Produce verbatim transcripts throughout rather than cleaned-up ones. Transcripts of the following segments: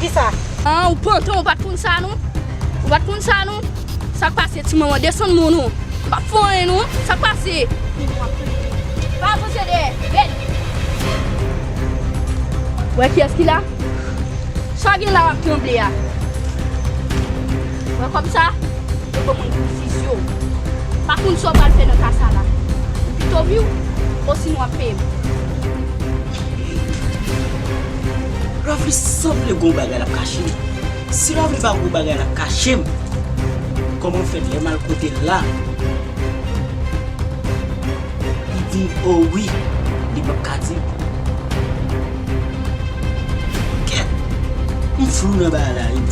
Kisa? An, ou pantan, ou pa t konn sa, non? Ou pa t konn sa, non? Sa k pase, ti manman, desann mwen, non. M p ap fè anyen, non. Sa k pase? Pa avanse dèyè. Vèt. Wè kiyès ki la? Sa w gen la w ap tranble a? Wè kòb sa? Yo ban mwen pou fizye w. Pa konn sa w pral fè nan ka sa la. Ou pito viv, osinon w ap peye m. Lovely sanble gon bagay l ap kache m. Si Lovely pa gon bagay l ap kache m, kòman fè lè m al kote l la, li di m, o wi, li p ap ka di m. Kèt! M flou nan bagay la, wi.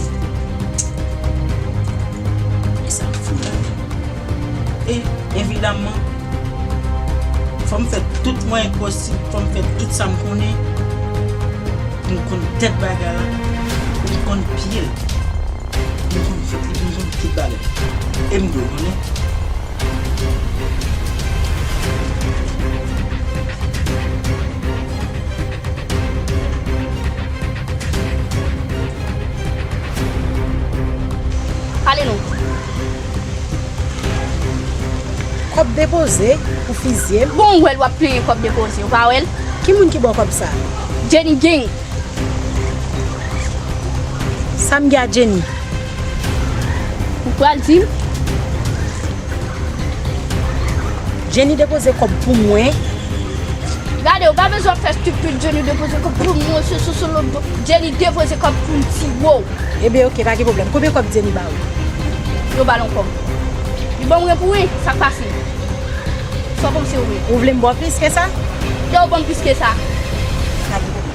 E sa m flou la, wi. E, evidaman, fò m fè tout mwayen posib, fò m fè tout sa m konnen pou m konn tèt bagay la, pou m konn pye l, pou m konn fout li, pou m konn tout bagay. E m dwe konnen. Pale non. Kòb depoze pou fizye m. Bon, ou wè l w ap plenyen kòb depoze, ou pa wè l? Ki moun ki ba w kòb sa? Jenny Gang. Sa m gen a Jenny? Ou pral di m? Jenny depoze kòb pou mwen. Gade, ou pa bezwen ap fè stupid, Jenny depoze kòb pou mwen, se, se, se, lòt bò. Jenny depoze kòb pou m, ti wo. Ebyen, oke, pa gen pwoblèm. Konbyen kòb Jenny ba ou? Yo ba l yon kòb. Li ban mwen pou wi, sa k pase? Sa w panse ou menm? Ou vle m ba w plis ke sa? Yo, ban m plis ke sa. Pa gen pwoblèm.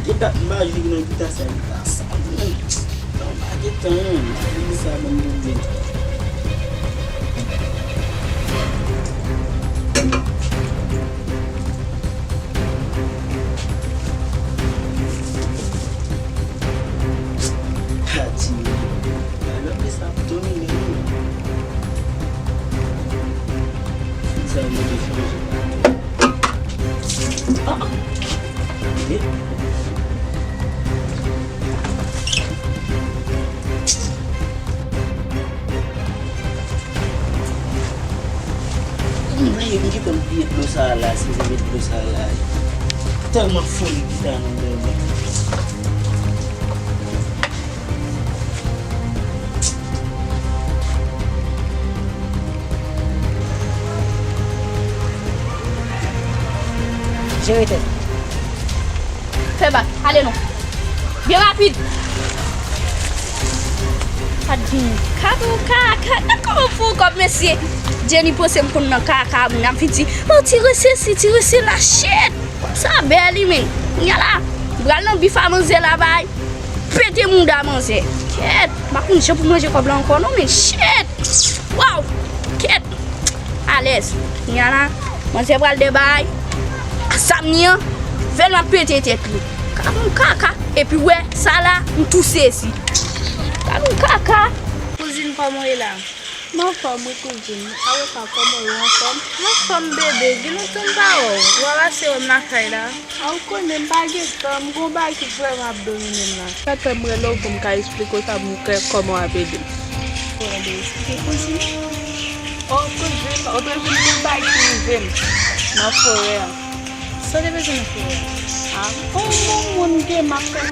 Gen dat m pa jwe nan gita sa, gita sa. Non, m pa gen tan, non. M pa gen sa, ban m boule. Pati. Alò, men sa ap domine nou. Sa yo mete chanje. Ah, ah. Tande. M bliye, m gentan bliye dlo sa a la, si se met dlo sa a la. Tèlman foli gita nan dèyè. Jere tèt. Fè bak, ale non. Byen rapid. Sa t vin kado kaka. Gad kòman fè yon kòb, mesye. Jenny panse m konn nan kaka, moun ap vin di, "Oh, tire sesi, tire sela, shit." Sa bèl, wi, men. Kounye a la, m pral nan bif a manzè la, bay. Pete mouda manzè. Kèt, m pa konn jan pou manje kòb la ankò, non, men shit. Waw, kèt. Alèz. Kounye a la, manzè pral debay. Zam li an, fè l ap pete tèt li. Ka bon kaka. Epi wè, sa la, m tou sezi. Ka bon kaka. Kouzin, kòman w ye la? M anfòm, wi, kouzin. A wè pa, kòman w ye, w anfòm? M anfòm, bebe. Gen lontan m pa wè w. Ou pa pase wè m lakay la? A, ou konnen m pa gen tan, m gon bagay ki vrèman ap domine m la. Sa fè m rele w pou m ka eksplike w sa pou m wè kòman w ap ede m. Bon, ben, eksplike kouzin. O, kouzin, ou te vin pou bagay ki rive m nan forè a. Sa w te bezwen nan forè a? A, bon, bon, moun gen m ap fè.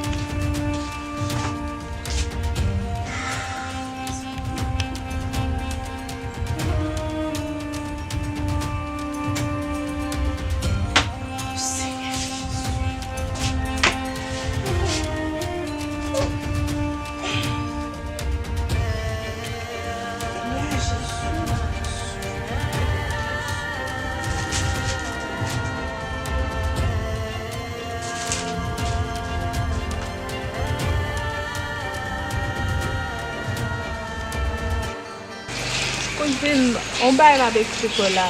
Kouzin, on bagay m ap eksplike w la.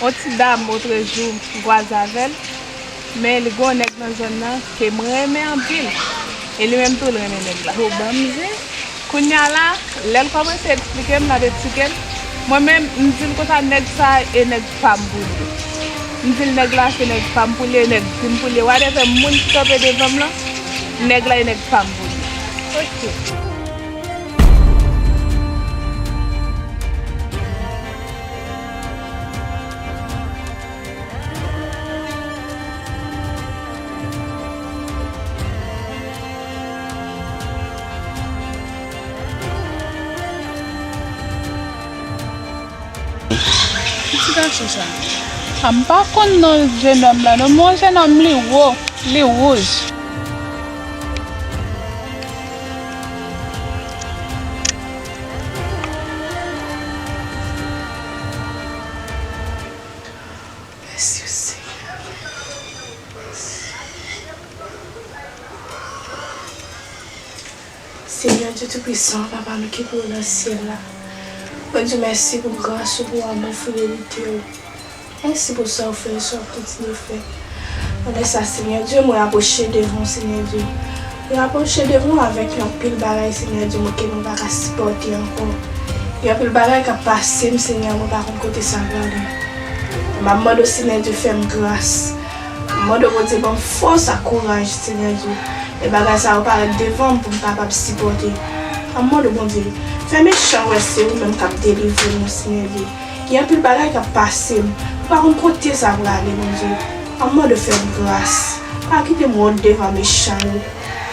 On ti dam otrejou m kwaze avè l, men li gen on nèg nan zòn nan ke m renmen anpil. E li menm tou, l renmen nèg la. Ho, ban m zen. Kounye a la, lè l kòmanse eksplike m, l ap eksplike m, mwen menm, m di l konsa, nèg sa e nèg pa m pou li. M di l, nèg la se nèg pa m pou li, e nèg di m pou li. Whatever, moun ki kanpe devan m lan, nèg la e nèg pa m pou li. Ok. Ki ti gason sa? A, m pa konn non jenòm la non, men jenòm li wo, li wouj. Mèsi, Senyè. Senyè Dye Toupisan, Papa nou ki pi wo nan syèl la, mwen di w mèsi pou gras ou, pou amou, fidelite w. Mèsi pou sa w fè e sa w ap kontinye fè. Pandan sa, Senyè Dye, mwen apwoche devan w, Senyè Dye. Mwen apwoche devan w avèk yon pil bagay, Senyè Dye, mwen ke mwen pa ka sipòte ankò. Gen anpil bagay k ap pase m, Senyè, mwen pa konn kote sa prale. M ap mande w, Senyè Dye, fè m gras. M ap mande w, Bondye, ban m fòs ak kouraj, Senyè Dye. Lè bagay sa yo parèt devan m pou m kapab sipòte. M ap mande w, Bondye, fè mechan wè se ou menm k ap delivre m, Senyè Dye. Gen anpil bagay k ap pase m. M pa konn kote sa prale, Bondye. M ap mande w fè m gras. Pa kite m wont devan mechan yo.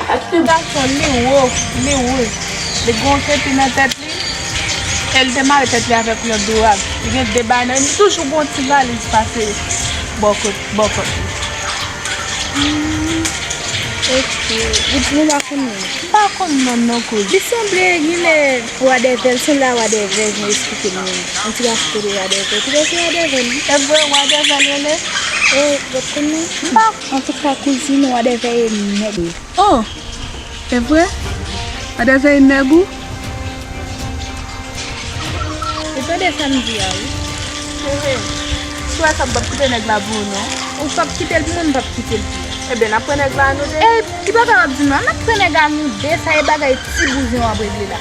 Pa kite m. Gason, li wo, li wouj. Li gen yon kepi nan tèt li. E li te mare tèt li avèk yon dourag. Li gen de bagay nan men li. Toujou gen yon ti valiz pase bò kot, bò kòt li. Hmm. Ok. Ou di nou pa konn non? M pa konn non non, kouz. Li sanble genlè Wadèvè, li sanble a Wadèvè, jan w eksplike m nan. Yon ti gason ki rele Wadèvè. Ou panse Wadèvè, non? E vre, Wadèvè l rele? E, w ap konn non? M pa, antouka, kouzin, Wadèvè e nèg. Oh! E vre? Wadèvè e nèg ou? Ou tande sa m di a, wi. Hehe. Si w wè sa, m p ap kite nèg la pou ou, non. Ou p ap kite l pou mwen, m p ap kite l pou ou. Ebyen, n ap pran nèg la, nou de. E, ki bagay w ap di m la? N ap pran nèg la, nou de, sa e bagay ti bouzen w ap regle la.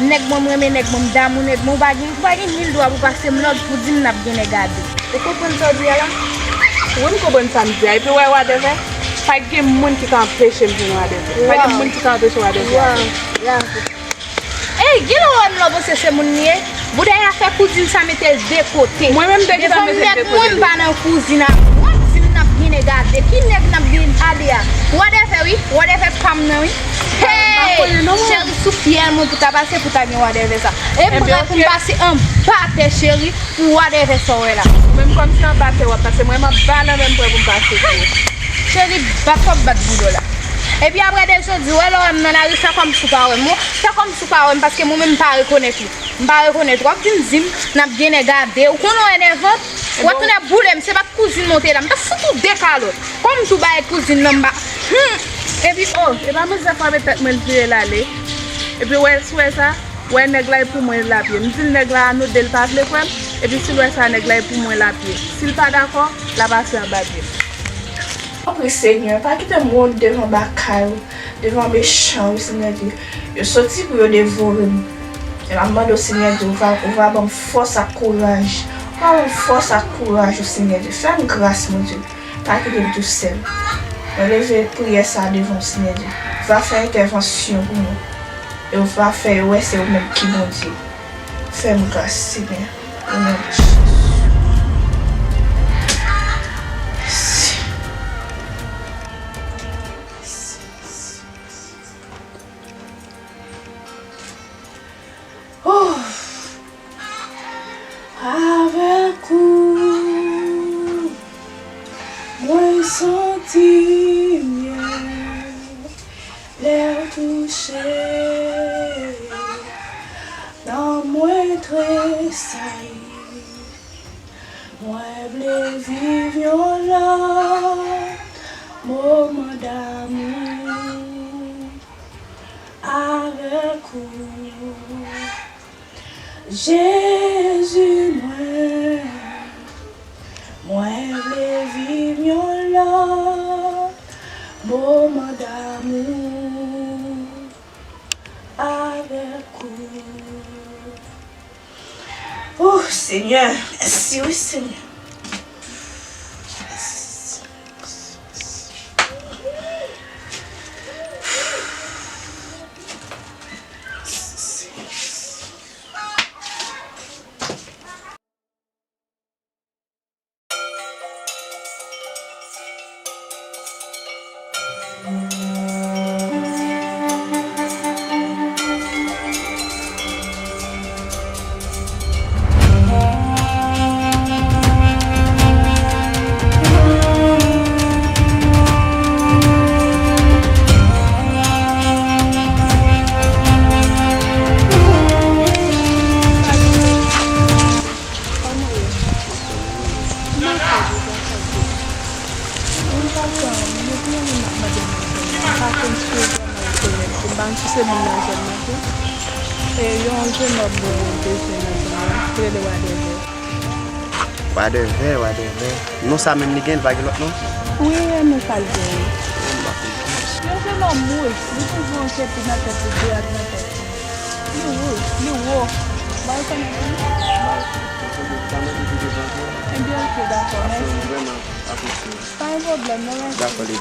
Nèg mwen, m renmen nèg mwen, m damou nèg mwen, ou pa gen, ou pa gen nil dwa pou pase m lòd pou di m n ap gen nèg a de. Ou konprann sa w di a la? Wi, m konprann sa m di a. Epi w wè Wadèvè, pa gen moun ki ka anpeche m jwenn Wadèvè. Pa gen moun ki ka anpeche Wadèvè. Ey, genlè w wè m lè w panse se moun li ye. Bouda a fè kouzin sa mete l de kote. Mwen menm m te gentan mete l de kote. Devan nèg mwen m pa nan kouzin a. W ap di m n ap gen nèg a de. Ki nèg n ap gen a de a? Wadèvè wi, Wadèvè pa m nan wi. Hey! Cheri, sou fyèl mwen pou ta pase pou ta gen Wadèvè sa. E m prè pou m pase anba tè cheri pou Wadèvè sa w wè la. Ou menm kòmsi anba tè w ap pase, mwen m anba lanmè m prè pou m pase tou. Cheri, bat w ap bat bouda w la. Epi apre de jodi, w wè lè w wè m nan lari, fè kòmsi w pa wè m. Fè kòmsi w pa wè m, paske mwen menm m pa rekonèt ou. M pa rekonèt ou. W ap vin di m, n ap gen nèg a de. Ou konnen w enèvan. W ap tounen ap boule m. Se pa t kouzin mwen te la. M t ap fout ou de kalòt. Kòm tou bay kouzin nan m pa. Hmm. Epi, oh, e pa manzè frape tèt mwen, l vire l ale. Epi, w wè, si w wè sa, w wè nèg la e pou mwen l ap ye. M di l nèg la a nou de, l pa vle kwè m. Epi, si l wè sa, nèg la e pou mwen l ap ye. Si l pa dakò, l ap pase anba pye m. Tanpri, Senyè, pa kite m wont devan baka yo, devan mechan yo, Senyè Dye. Yo soti pou yo devore m. E m ap mande w, Senyè Dye, ou va, ou va ban m fòs ak kouraj. Ou va ban m fòs ak kouraj, o Senyè Dye. Fè m gras, Bondye. Pa kite m tousèl. Mwen leve priyè sa a devan w, Senyè Dye. Ou va fè entèvansyon pou mwen. E ou va fè yo wè se ou menm ki Bondye. Fè m gras, Senyè. O non de Jezi. Mèsi. Oh! Avèk ou, mwen santi m byen. Lè w touche, nanm mwen tresayi. Mwen vle viv yon lòt moman damou avèk ou. Jezi mwen, mwen vle viv yon lòt moman damou avèk ou. Oh, Senyè, mèsi wi, Senyè. Mèsi, Senyè. Kòman w ye? Mwen pa di sa, sa di. Mwen pa konn, mwen gen yon moun ap mande m nan zòn nan. M pa konn si w vrèman rekonèt li. M pa konn si se moun nan zòn nan tou. E yon jenòm mwen bezwen nan zòn nan. Li rele Wadèvè. Wadèvè, Wadèvè. Non sa menm li gen, li pa gen lòt non? Wi, e non sa l gen. Yon jenòm wouj, li toujou yon kepi nan tèt li, dwèt nan tèt li. Li wouj, li wo. Ba l konnen tou. Ebyen, oke, dakò, mèsi. Pa gen pwoblèm, non, mèsi. Dakò, li.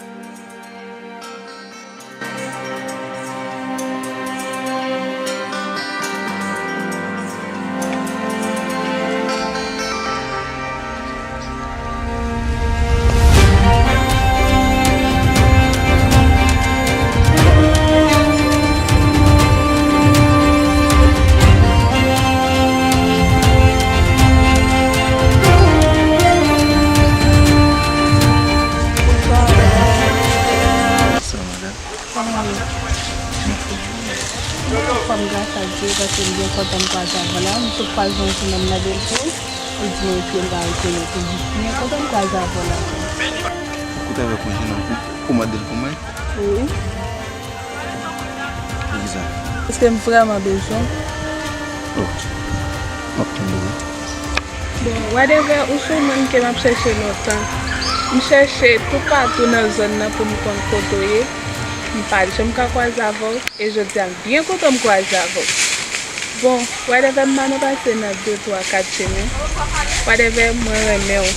Bonswa, madanm. Kòman w ye? Mwen anfòm, gras a Dye, paske m byen kontan m kwaze avè w la. M sot kwaze yon jenòm nan Bèlfò, li di mwen pye l pa rekonèt li. M byen kontan m kwaze avè w la. Ou koute avèk yon jenòm pou, pou mande l pou mwen? Wi. Poukisa? Paske m vrèman bezwen. Oh. M ap tande w. Bon, Wadèvè, ou se yon moun ke m ap chèche lontan. M chèche toupatou nan zòn nan pou m konn kote w ye. M pa t janm ka kwaze avè w, e jodi a m byen kontan m kwaze avè w. Bon, Wadèvè, m pa nan pase nan de, twa, kat chemen. Wadèvè, mwen renmen w.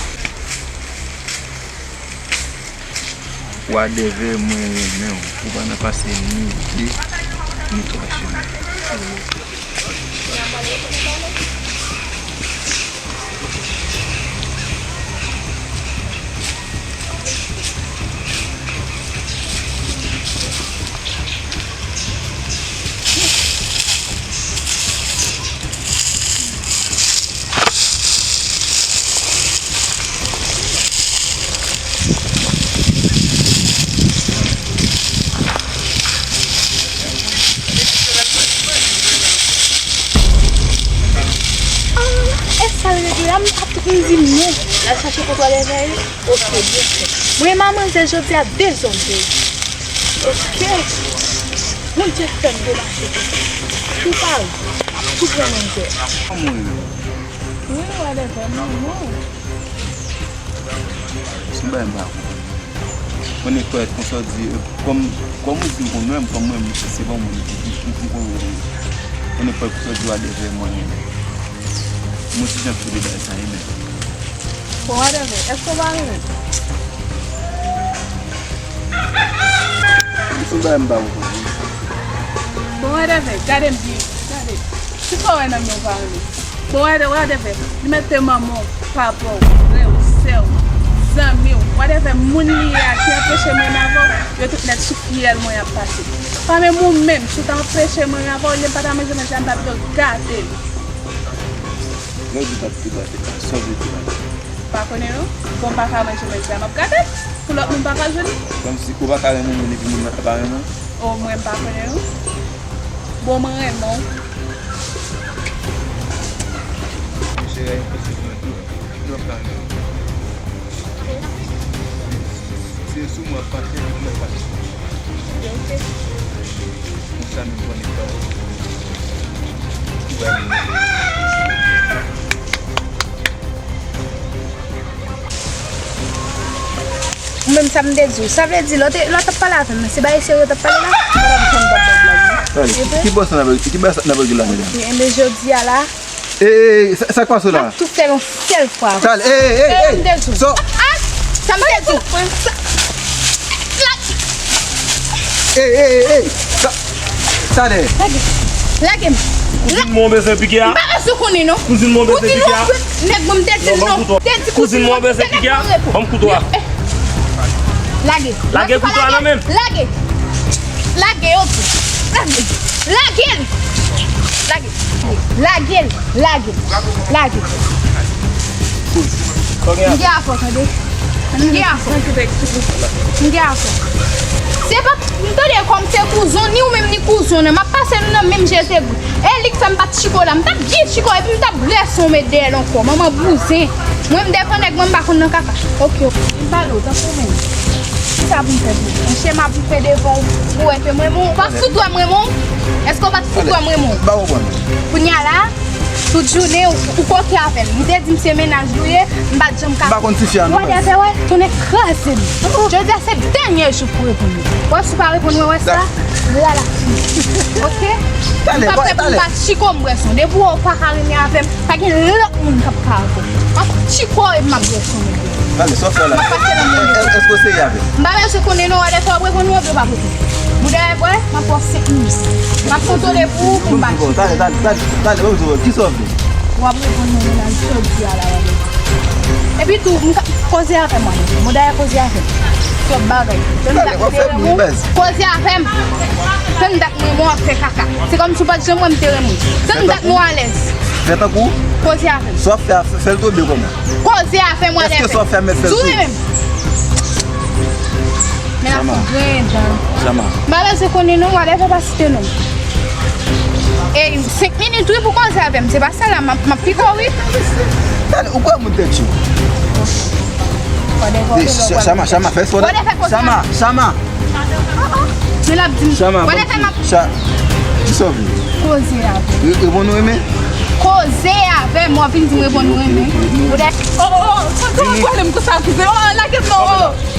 Wadèvè, mwen renmen w. Ou pa nan pase ni de, ni twa chemen. Ah, e sa l regle la, m pa t, m di m non. L al chache kote Wadèvè ye. Oke, byen fèt. Mwen manmanzè jodi a dezòde. Oke. Bondye fè m demache konsa. Tou pare. M ap tou pran manzè. Kòman w ye? Wi, Wadèvè, m bon. Se yon bagay m pa konprann. Konnen kwè konsa w di, kòm, kòm ou di w konn wè m, kòm mwen menm se pa yon moun ki, ki, ki konn wè m. Konnen kwè konsa w di Wadèvè mwen renmen. Mwen ti jan fè de bagay sa renmen. Bon, Wadèvè, èske w pa renmen m? Se yon bagay m pa konprann. Bon, Wadèvè, gade m byen. Gade. Kisa w wè nan men w pa renmen? Bon, Wadèvè, Wadèvè, li mete manman w, papa w, frè w, sè w, zanmi w, Wadèvè, moun li ye a ki anpeche mwen renmen avè w, yo tout nèt sou fyèl mwen y ap pase. Pa menm ou menm, si w ta anpeche mwen renmen avè w, olye m pa ta manje manje a, m ta pito gate l. Lè w di w ta pito gate l, sa w vle di la? Pa konnen non. Bon, m pa ka manje manje a, m ap gate l pou lòt moun pa ka jwenn li. Kòmsi ou pa ka renmen moun epi moun nan pa renmen w? O, mwen m pa konnen non. Bon, mwen renmen w. Mesye, rèy pase mwen tou. Yo pa renmen w. Se sou mwen ap pase, li mwen pase. Konsa nou konnen pa. Ou pa renmen w. Menm sa m te di w. Sa vle di, lè w te, lè w t ap pale avè m, se bagay serye w t ap pale la? Tande, ki, ki bòs n ap, ki bòs n ap regle la, medam? Enben, jodi a la, E, e, e, sa, sa k pase w la? M ap tou fè l yon sèl fwa. Talè, e, e, e, e, m te di w. So, ah, sa m te di w. Sa, la, e, e, e, e, sa, talè. Lage. Lage m. Kouzin mwen w bezwen pike a? M pa bezwen konnen non. Kouzin mwen w bezwen pike a? Kouzin mwen, nèg mwen m te di l non. Te di kouzin mwen w bezwen pike a? Ban m kouto a. Lage. Lage kouto a nan men m. Lage. Lage yo tou. Lage. Lage l. Lage. Lage l. Lage l. Lage l. M gen afè w, tande. M gen afè w. M gen afè w. Se pa, m tande kòm se kouzon, ni ou menm ni kouzon w nan, m ap pase nou nan menm jete gout. E li k fè m pa t chiko la. M t ap byen chiko epi m t ap brese w met dèyè l ankò. Manman bouzen. Mwen m devan nèg mwen m pa konn nan kaka. Ok. M pale w, tanpri menm. Kisa pou m fè pou ou? Yon chema pou m fè devan w pou w wè ke m renmen w? Ou pa t fout wè m renmen w? Èske w pa t fout wè m renmen w? M pa konprann. Kounye a la, tout jounen ou, ou koke avè m. Li te di m se mennaj li w ye, m pa t janm ka. M pa konn tifi a non. Wè, wè, tounen kraze m. Jodi a se dènye jou pou reponn mwen. Wè, si w pa reponn mwen, wè sa? Vwala. Ok? Talè, talè. M pa fè pou m pa chiko m brese w. Depi w wè w pa ka renmen avè m, pa gen lòt moun k ap ka avè w. M ap chiko epi m ap brese w. Talè, sa w fè la? M ap pase nan moun yo. Èske w serye avè m? M pa bezwen konnen non, wè, lè sa w ap reponn mwen oubyen w p ap reponn. Bouda e bwè, m ap fè w senk minit. M ap kontwole pou ou, pou m pa chiko. Talè, talè, talè, talè, ban m di w, kisa w vle? W ap reponn mwen nan jodi a la, w ap reponn. Epi tou, m ka, koze avè m, w ap reponn. Bouda e koze avè m. Twòp bagay. Fè m dat m te renmen w. Koze avè m. Fè m dat m renmen w ap fè kaka. Se kòmsi w pa t janm wè m te renmen w. Fè m dat nou alèz. Fè tankou? Koze avè m. Sa w ap fè a, fè l tonbe kòman? Koze avè m, whatever. Èske sa w ap fè a mèt fè l tou? Tou renmen m. Men la fout grenn dan. Chama. M pa bezwen konnen non, whatever, pa site non. E senk minit wi pou koze avè m. Se pa sa la, m ap, m ap pike w wi. Talè, ou kwè moun tèt cho? Whatever. Chama, Chama, fè espò. Whatever, koze avè m. Chama, Chama. Men l ap di m, Chama, wè lè fè m ap Cha-, kisa w vle? Koze avè m. Re-, reponn ou renmen? Koze avè m, w ap vin di m reponn ou renmen. Ou dè. Oh, oh, oh, sa tou pwoblèm konsa, kouzen. Oh, lage m non, oh.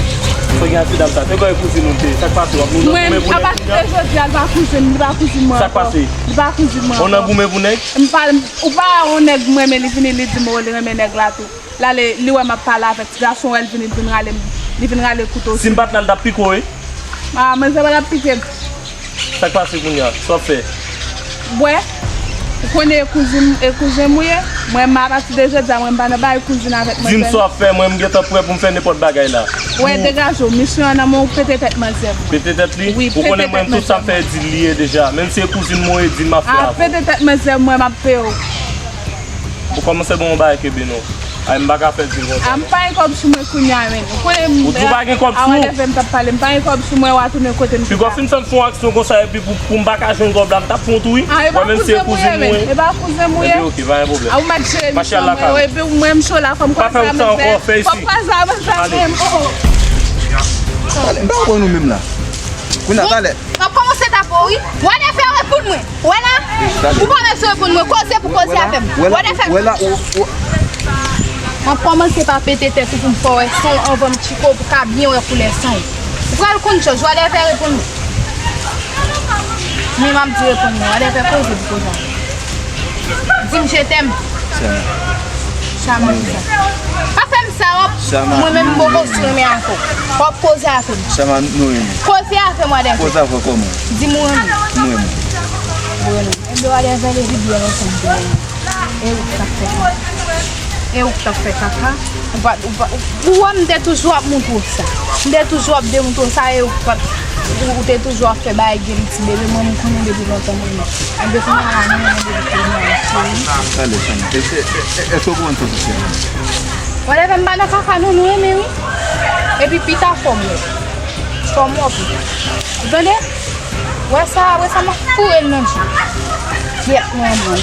Sa gen ak ti dam sa? Se kòman kouzin ou te? Sa k pase? W ap nou nan goumen pou nèg? Mwen, apati de jodi a, li pa kouzin, li pa kouzin mwen ankò. Sa k pase? Li pa kouzin mwen ankò. Ou nan goumen pou nèg? M pa, ou pa wè yon nèg m renmen, li vini, li di m, oh, li renmen nèg la tou. L ale, li wè m ap pale avèk ti gason, wè l vini, li vin rale m, li vin rale kouto sou m. Si m pa t la, l t ap pike w, wi. Ah, manzè pa t ap pike m. Sa k pase kounye a? Sa w ap fè? Bwè. Ou konnen e kouzin, e kouzen m ou ye. Mwen, m apati de jodi a, mwen, m pa nan bagay kouzin avèk manzè. Di m sa w ap fè, mwen, m gentan prè pou m fè nenpòt bagay la. Wè, degaje w, misyon an nan men w, pete tèt manzè m. Pete tèt li? Wi, pete tèt manzè m. Ou konnen mwen, tout sa m fè, di l li ye deja. Menm si e kouzin m ou ye, di l m ap fè avè w. Ah, pete tèt manzè m, mwen, m ap peye w. Ou kòmanse ban m yon bagay kenbe non. Ay, m pa ka fè di l konsa non. Ah, m pa gen kòb sou mwen kounye a menm. Ou konnen m... Ou di w pa gen kòb sou ou? Ah, whatever, m t ap pale. M pa gen kòb sou mwen, w a tounen kote m te... Piga w fin fè m fè yon aksyon konsa epi pou, pou m pa ka jwenn kòb la, m t ap fè yon tou wi. Ah, e pa kouzin m ou ye menm. E pa kouzin m ou ye. Enben, ok, pa gen pwoblèm. Ah, ou mèt jere misyon mwen. Epi mwen, m cho la, fò m kwaze avèk sa menm. Fò m kwaze avèk sa menm. Oh, oh. Talè, m pa konprann ou menm la. Kounye a, talè. M ap kòmanse tape w wi. Whatever, reponn mwen. Wè la? Ou pa bezwen reponn mwen. Koze pou koze avè m. Wè la, wè la, ou, ou. M ap kòmanse pa pete tèt ou pou m fè w wè san w anvan m tchiko w pou w ka byen wè koulè san w. Ou pral konn chòch, whatever, reponn mwen. Men m ap di reponn mwen, whatever, koze pou koze avè m. Di m je t'aime. Chama. Chama sa. Pa fè m sa, w ap... Chama. Mwen menm m poko sou renmen avè w. W ap koze avè m. Chama, nou renmen. Koze avè m, whatever. Koze avè w kòman? Di m ou renmen. M renmen. Ou renmen. Enben, whatever, depi byen lontan m te renmen. E ou k t ap fè kaka. E ou k t ap fè kaka. Ou pa, ou pa, ou wè m te toujou ap montre w sa. M te toujou ap demontre w sa e ou pa t, ou, ou te toujou ap fè bagay gen ti bebe, mwen m konnen depi lontan mwen menm. Enben kounye a la nou renmen depi kounye a, cheri. Talè, cheri. E, e, e, e, èske w konprann sa w sou cheri? Whatever, m pa nan kaka non, nou renmen wi. Epi pita fò m wè. Fò m wè pou. Ou tande? Wè sa, wè sa m ap foure l nan djòl. Yèt mwen mwen.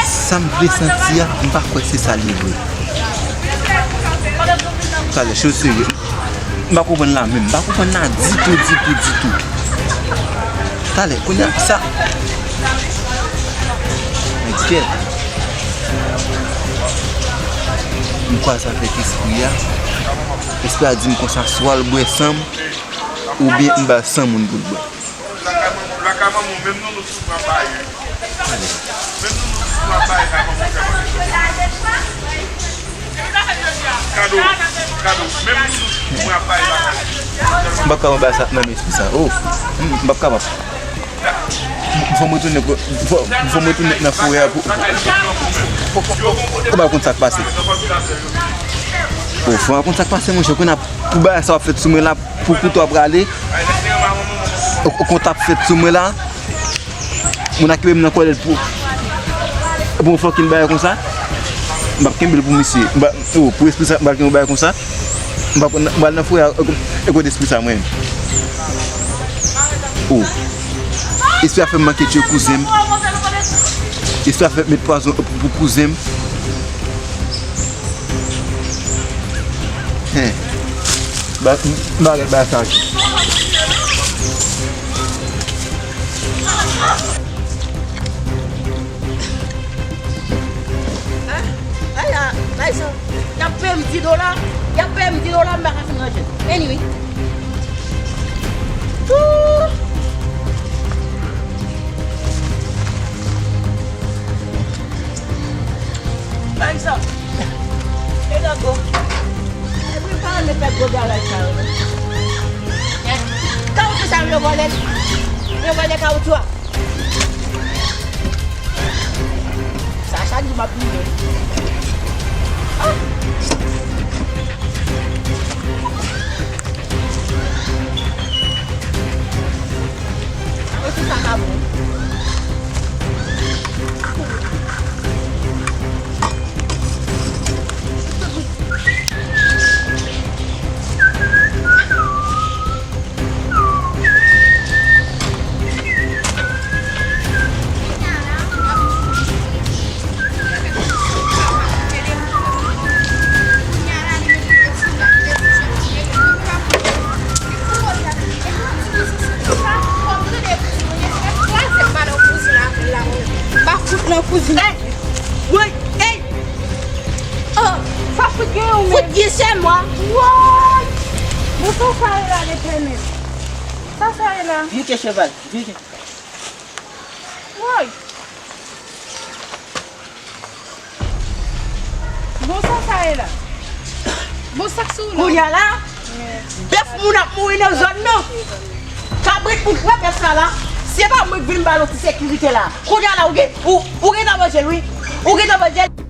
Sa m vle santi a, m pa kwè se sa l ye vre. Talè, cho serye. M pa konprann la menm. M pa konprann la ditou, ditou, ditou. Talè, kounye a, sa. Kèt. M kwaze avèk espri a. Espri a di m konsa, swa l bwè san m, oubyen m ba l san moun pou l bwè. M p ap kapab bay sa nan men espri sa. Oh, m p ap kapab. Fò m retounen, fò, fò m retounen nan forè a pou, pou, pou, pou, pou m al konn sa k pase. Oh, fò m al konn sa k pase, monchè. Kounye a, pou bagay sa w ap fèt sou mwen la, pou kouto a prale, ou, ou konn t ap fèt sou mwen la, moun ap kenbe m nan kòlèt pou, pou yon fucking bagay konsa. M p ap kenbe l pou misye. M p ap, oh, pou espri sa, m p ap kenbe yon bagay konsa. M p ap, m pral nan forè a, e kote espri sa mwen. Oh. Espri a fè m manke tchwe kouzen m. Espri a fè m met pwazon pou, pou kouzen m. Hen. Ba, m pa gen bagay sa. Ay, ay, ay, sa. Y ap peye m di dola. Y ap peye m di dola, m pa ka fin ranje. Anyway. Ooh. Bay sa. E nan gwo. Epi pa anlè fè gwo galaj sa yo, non. Kawoutyou sa yo vòlè. Yo vòlè kawoutyou a. Sa chak jou m ap rive. Ah! Mwen se sa ka bon. Pa fout nan kouzin. Ey! Woy! Ey! Oh! Sa fout gen ou menm? Fout gen se mwa. Woy! Bon, sa sa ye la, Letènèl? Sa sa ye la? Vye ke cheval. Vye ke Woy! Bon, sa sa ye la? Bon, sa k sou ou la? Kounye a la, bèf moun ap mouri nan zòn nan. Kabrit moun pran bèf la la. Se pa mwen k vin ba nou ti sekirite la. Kounye a la, ou gen, ou, ou gentan manje l, wi. Ou gentan manje l.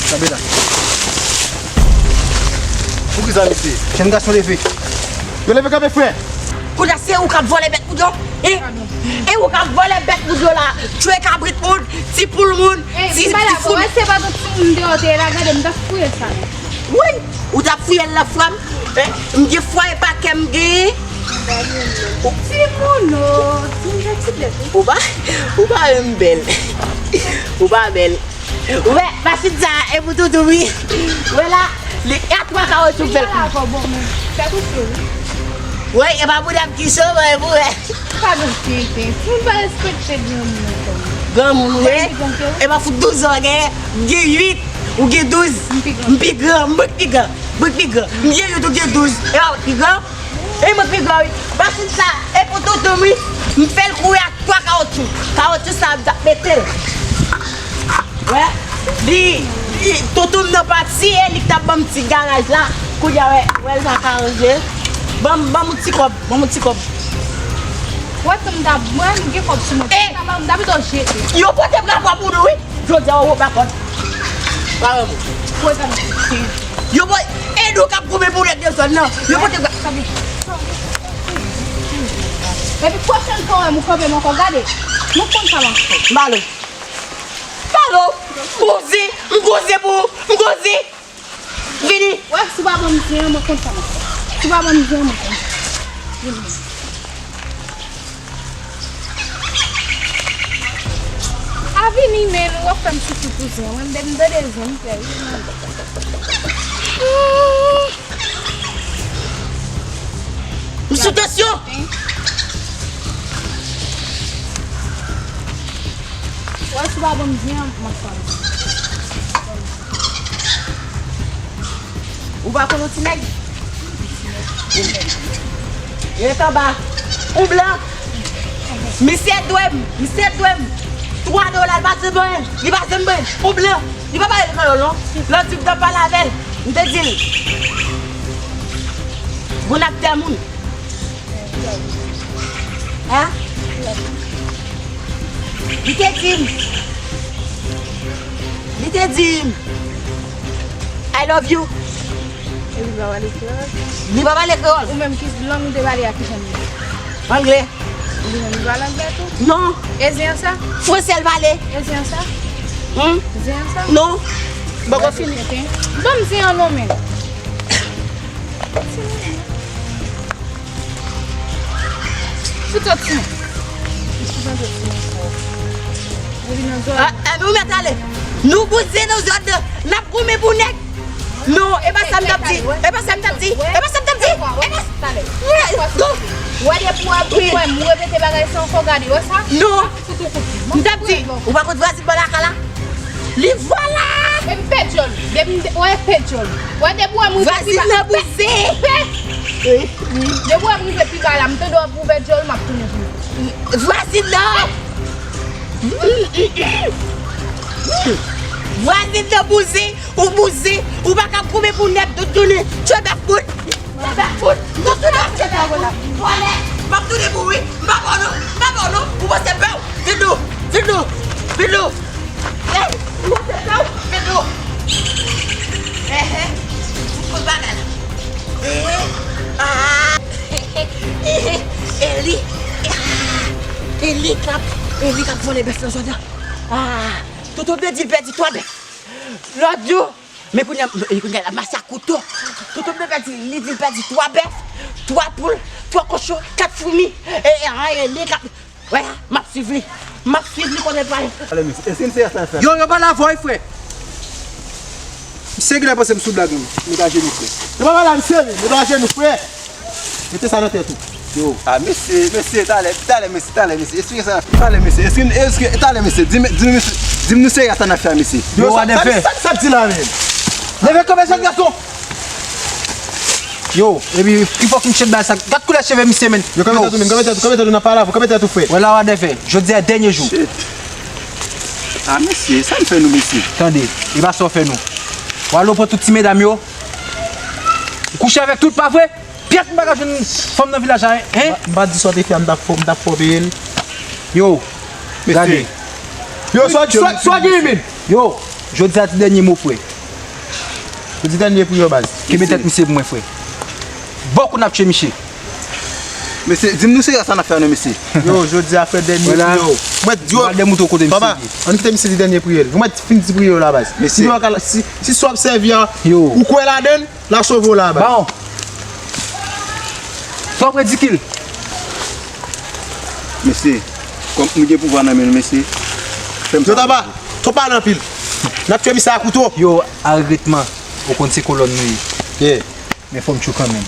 Kanpe la. Poukisa, mesye? Jèn gason leve. Yo leve kanpe, frè. Kounye a se ou k ap vòlè bèt moun yo? E, e ou k ap vòlè bèt moun yo la, tchwe kabrit moun, ti poul moun, ti, ti foul. Wè, se pa tout timoun deyò te la, gade, m t ap fouye sa. Woy, ou t ap fouye l la, frè m. Eh, m gen fwaye pa kè m genyen. Timoun, oh, timoun fè ti blèt, wi. Ou pa, ou pa menm bèl. Ou pa bèl. Ou wè, machin sa, e pou toutou, wi. Ou wè la, li, e a twa kawotchou k fè l. Woy, e pa boudam ki cho, men e pou wè. Pa nan tenten. Moun pa respekte granmoun nan kòm. Granmoun, wi. E pa fout douz an gen, gen uit, ou gen douz. M pi gran. M pi gran, m pi gran, m pi gran. M gen uit, ou gen douz. E pa fout pi gran. E mwen pi gran, wi. Machin sa, e pou toutou m, wi. M fè l kouri ak twa kawotchou. Kawotchou sa, m t ap mete l. Wè, li, li, toutou m nan pati, e li k t ap ban m ti garaj la. Kounye a, wè, wè l pa ka ranje. Ban m, ban m yon ti kòb, ban m yon ti kòb. Wè, si m t ap, mwen, m gen kòb sou mwen. E! M t ap, m t ap pito jete. Yo pote bra pou nou, wi. Jodi a, ou pa kòb. Yo, boy, e nou k ap goumen pou nèg de zòn nan. Yo pote gwa. Epi pwochèn fwa w wè m ou kanpe m ankò, gade. M ap konn sa m ap fè. M ale. M ale. M koze, m koze pou ou, m koze. Vini. Wè, si w pa ban m zen an, mwen konn sa m ap fè. Si w pa ban m zen an, mwen konn sa. Vini. A vini, men, ou ap fè m soufri pou zen an. Mwen, m tande zen, m pè wi. M sou tansyon. Wè, si w pa ban m zen an, m ap fè m. Ou pa konn yon ti nèg? Yo ret anba. Yon blan. Misye dwe m, misye dwe m twa dola, li pa janm ban m, li pa janm ban m. Yon blan. Li pa pale kreyòl non. Lòt jou m t ap pale avè l, m te di l, bon, n ap tè moun. Hein? Li te di m. Li te di m, I love you. E li pa pale kreyòl? Li pa pale kreyòl. Ou menm ki lang ou te pale a, ki jan li ye? Anglè. Li menm li pale anglè tou? Non. E zen an sa? Fransè l pale. E zen an sa? Hmm? Zen an sa? Non. Bon, kon fini. Ban m zen an non, men. Fout sòti. Fout sòti ankò. Ou vin nan zòn. Ah, eh, ou mèt ale. Nou bouzen nan zòn nan. N ap goumen pou nèg. Non, e pa sa m t ap di. E pa sa m t ap di. E pa sa m t ap di. E pa sa. Talè. Non. Wè depi w ap di mwen, m repete bagay sa ankò, gade, wè sa? Non. M t ap di, ou pa konn vwazin bò lakay la? Li vwala! E m pè djòl. Depi m te, wè pè djòl. Wè depi w ap rive pi ba. Vwazin nan bouzen! Pè! Depi w ap rive pi ba la, m tande w ap ouvè djòl, m ap tounen pou ou. Vwazin nan! Vwazin nan bouzen, ou bouzen, ou pa ka goumen pou nèg tout jounen. Tchè bèf moun! Tchè bèf moun! Tout jounen ap tchè bèf moun! Vòlè! M ap tounen pou ou wi! M pa ba w non! M pa ba w non! Ou panse pè w! Vin non! Vin non! Vin non! Ey! Ou panse pè w! Vin non! Ehe! Ou koz bagay la! Ehe! Ah! Eli! Ah! Eli k ap, Eli k ap vòlè bèf nan zòn nan. Ah! Toto te di l pèdi twa bèf. Lòt jou, men kounye a, e kounye a l ap mache ak kouto. Toto te pèdi, li di l pèdi twa bèf, twa poul, twa kochon, kat foumi. E, e, a, Eli k ap, wè, m ap swiv li. M ap swiv li kote l prale. Ale, mesye. Èske n se sa n fè? Yo, yo pale avè w, frè. Misye genlè panse m sou blag, menm. Met ajenou, frè. Yo pa pale a misye, menm. Met ajenou, frè. Mete sa nan tèt ou. Yo. Ah, mesye, mesye, talè, talè, mesye, talè, mesye. Esplike sa. Talè, mesye. Èske, èske, talè, mesye. Di m, di m, mesye, di m nou serye sa n ap fè a, mesye. Yo, yo, sa, sa, sa, sa di la, menm? Leve kanpe, jèn gason. Yo, epi, ki fòk m chet bay sa. Gad koulè cheve misye, menm. Yo, kanpe tèt ou, menm. Kanpe tèt ou, kanpe tèt ou, n ap pale avè w. Kanpe tèt ou, frè. Wè la, w a dèfè. Jodi a dènye jou. Shit. Ah, mesye, sa n fè nou, mesye? Tande, e pa sa w fè nou. W al pran tout ti medam yo. Ou kouche avèk tout, pa vre? Pyès m pa ka jwenn fanm nan vilaj la, en? M pa di sa w te fè a, m t ap fè, m t ap fè w peye l. Yo, gade. Yo, sa, sa, sa w genyen, menm? Yo, jodi a ti dènye mo, frè. Ou di dènye pri yo, baz. Kenbe tèt misye pou mwen, frè. Bòkou n ap tchwe misye. Mesye, di m nou serye sa n ap fè a non, mesye. Yo, jodi a, frè, dènye pri yo. Mwen di yo, papa, ann kite misye di dènye pri yo. Mwen fin di pri yo la, baz. Mesye. Si, si, si sa w ap sèvi a, ou kwè ladann, L ap sove w la, baz. Bawon. Twòp ridikil. Mesye, kòm nou gen pouvwa nan men nou, mesye, fè m sa. Yo, taba, twòp pale anpil. N ap tchwe misye a kouto. Yo, al retman. Ou konn se kolòn nou ye. Yeah. Men fò m tchwe kanmenm.